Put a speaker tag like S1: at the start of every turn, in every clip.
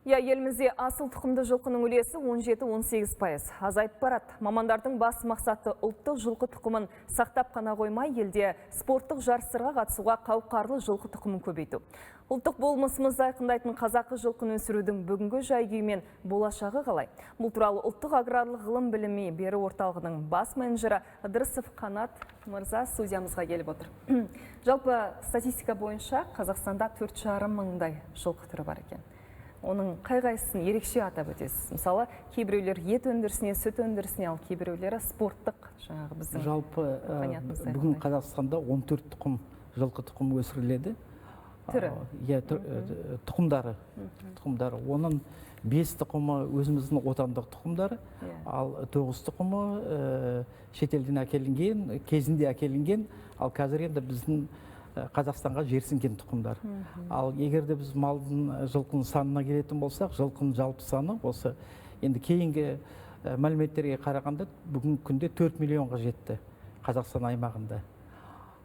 S1: Иә, елімізде асыл тұқымды жылқының үлесі 17-18%. Азайып барады. Мамандардың бас мақсаты ұлттық жылқы тұқымын сақтап қана қоймай, елде спорттық жарыстарға қатысуға қауқарлы жылқы тұқымын көбейту. Ұлттық болмысымызды айқындайтын қазақы жылқыны өсірудің бүгінгі жай-күйі мен болашағы қалай? Бұл туралы Ұлттық аграрлық ғылым білімі беру орталығының бас менеджері Ыдырысов Қанат мырза студиямызға келіп отыр. Жалпы статистика бойынша Қазақстанда 4,5 мыңдай жылқы түрі бар екен. Оның қай-қайсысын ерекше атап өтесіз? Мысалы, кейбіреулер ет өндірісіне, сүт өндірісіне, ал кейбіреулері спорттық, жаңағы біздің
S2: Жалпы
S1: руханиятымызды
S2: бүгін
S1: айқындайды.
S2: Қазақстанда 14 тұқым жылқы тұқымы өсіріледі.
S1: Түрі.
S2: Иә, тұқымдары. Тұқымдары. Оның 5 тұқымы өзіміздің отандық тұқымдары, ал 9 тұқымы шетелден әкелінген, кезінде әкелінген, ал қазір енді біздің Қазақстанға жерсінген тұқымдар. Ал егер де біз малдың, жылқының санына келетін болсақ, жылқының жалпы саны осы енді кейінгі мәліметтерге қарағанда бүгінгі күнде 4 миллионға жетті Қазақстан аймағында.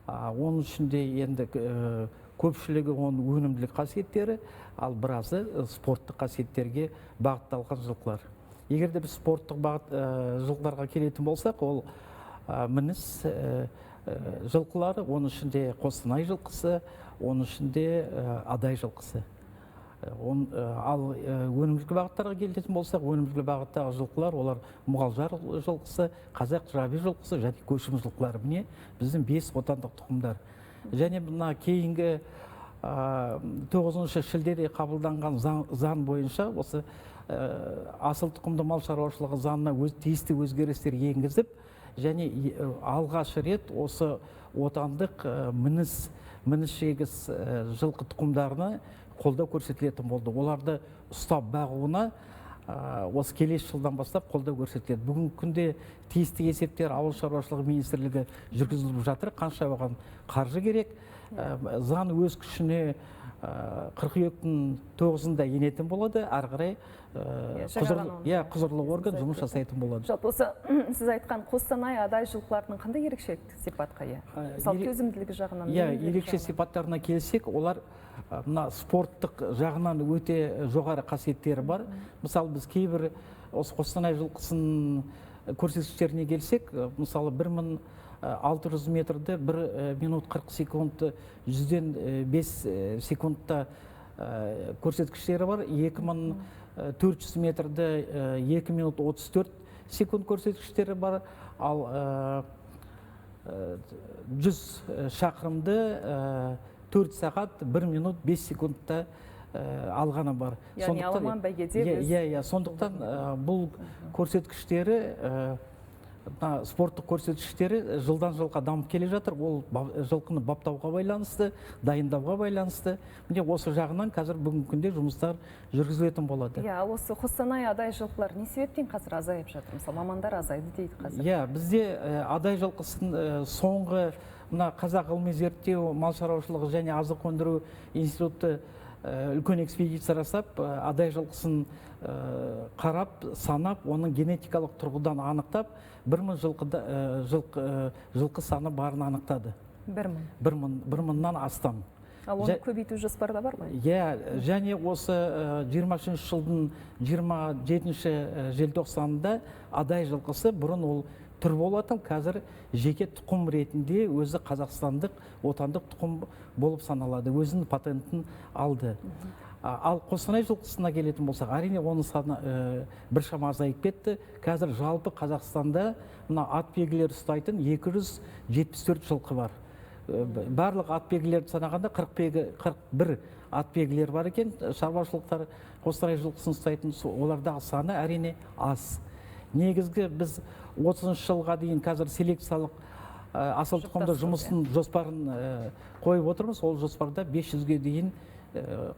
S2: Оның ішінде енді көпшілігі оның өнімділік қасиеттері, ал біразы спорттық қасиеттерге бағытталған жылқылар. Егер де біз спорттық бағыт жылқыларға келетін болсақ, ол мініс жылқылары, оның ішінде Қостанай жылқысы, оның ішінде Адай жылқысы. Ал өнімділік бағыттарға келетін болсақ, өнімділік бағыттағы жылқылар, олар Мұғалжар жылқысы, қазақ жабы жылқысы және көшім жылқылары. Міне біздің 5 отандық тұқымдар. Және мына кейінгі 9 шілдеде қабылданған заң бойынша осы асыл тұқымды мал шаруашылығы заңына тиісті өзгерістер енгізіп, және алғаш рет осы отандық мініс жегіс жылқы тұқымдарына қолдау көрсетілетін болды. Оларды ұстап бағуына осы келесі жылдан бастап қолдау көрсетіледі. Бүгінгі күнде тиісті есептер Ауыл шаруашылығы министрлігі жүргізіліп жатыр. Қанша оған қаржы керек? Заң өз күшіне қыркүйектің 9-ында енетін болады. Ары қарай құзырлы орган жұмыс жасайтын болады.
S1: Жалпы осы сіз айтқан Қостанай, Адай жылқыларының қандай ерекшелік сипатқа ие? Мысалы, төзімділігі жағынан, өнімділігі
S2: ерекше
S1: жағынан.
S2: сипаттарына келсек, олар мына спорттық жағынан өте жоғары қасиеттері бар. Мысалы, біз кейбір осы Қостанай жылқысының көрсеткіштеріне келсек, мысалы, бір мың алты жүз метрді 1 минут 40 секунд жүзден бес секундта көрсеткіштері бар. 2400 метрді 2 минут 34 секунд көрсеткіштері бар. Ал 100 шақырымды 4 сағат 1 минут 5 секундта алғаны бар.
S1: Яғни аламан бәйгеде біз
S2: Иә, сондықтан бұл көрсеткіштері, мына спорттық көрсеткіштері жылдан жылға дамып келе жатыр. Ол жылқыны баптауға байланысты, дайындауға байланысты. Міне осы жағынан қазір бүгінгі күнде жұмыстар жүргізілетін болады.
S1: Иә, ал осы Қостанай, Адай жылқылар не себептен қазір азайып жатыр? Мысалы, мамандар азайды дейді қазір.
S2: Иә, бізде Адай жылқысын соңғы мына Қазақ ғылыми зерттеу мал шаруашылығы және азық өндіру институты үлкен экспедиция жасап, Адай жылқысын қарап, санап, оның генетикалық тұрғыдан анықтап, 1000 жылқы саны барын анықтады.
S1: 1000?
S2: 1000-нан астам.
S1: Ал оны көбейту жоспарда бар ма?
S2: Иә, және осы жиырма үшінші жылдың жиырма жетінші желтоқсанында Адай жылқысы бұрын ол түр болатын, қазір жеке тұқым ретінде өзі қазақстандық отандық тұқым болып саналады, өзінің патентін алды. Ал Қостанай жылқысына келетін болсақ, әрине оның саны біршама азайып кетті. Қазір жалпы Қазақстанда мына ат белгілері ұстайтын 274 жылқы бар. Барлық ат белгілерді санағанда 41 ат белгілері бар екен. Шаруашылықтар Қостанай жылқысын ұстайтын, олардағы саны әрине аз. Негізгі біз отызыншы жылға дейін қазір селекциялық асыл тұқымды
S1: Жұптастыру,
S2: жұмысын
S1: иә.
S2: жоспарын қойып отырмыз. Ол жоспарда 500-ге дейін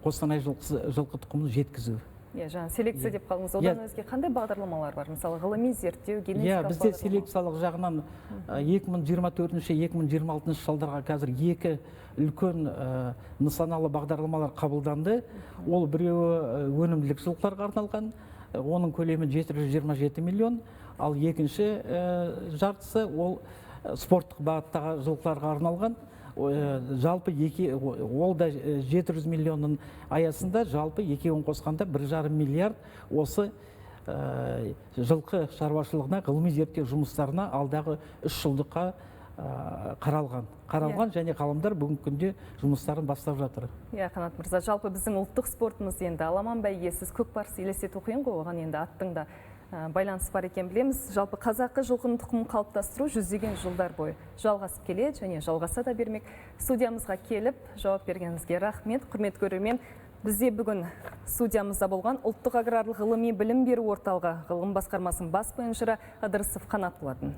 S2: Қостанай жылқы тұқымын жеткізу.
S1: Иә, жаңа селекция деп қалдыңыз. Одан өзге қандай бағдарламалар бар? Мысалы, ғылыми зерттеу, генетикалық
S2: Иә, бізде
S1: бағдарлама.
S2: селекциялық жағынан екі мың жиырма төртінші, екі мың жиырма алтыншы жылдарға қазір екі үлкен нысаналы бағдарламалар қабылданды. Ол біреуі өнімділік жылқыларға арналған, оның көлемі 727 миллион, ал екінші жартысы ол спорттық бағыттағы жылқыларға арналған, Жалпы ол да 700 миллионның аясында, жалпы екеуін қосқанда 1,5 миллиард осы жылқы шаруашылығына, ғылыми зерттеу жұмыстарына алдағы 3 жылдыққа қаралған және ғалымдар бүгінгі күнде жұмыстарын бастап жатыр.
S1: Иә, Қанат мырза, жалпы біздің ұлттық спортымыз енді аламан бәйгесіз, көкпарсыз елестету қиын ғой, оған енді аттың да байланысы бар екен білеміз. Жалпы қазақы жылқының тұқымын қалыптастыру жүздеген жылдар бойы жалғасып келеді және жалғаса да бермек. Студиямызға келіп жауап бергеніңізге рахмет. Құрметті көрермен, бізде бүгін студиямызда болған Ұлттық аграрлық ғылыми білім беру орталығы ғылым басқармасының бас менеджері Ыдырысов Қанат болатын.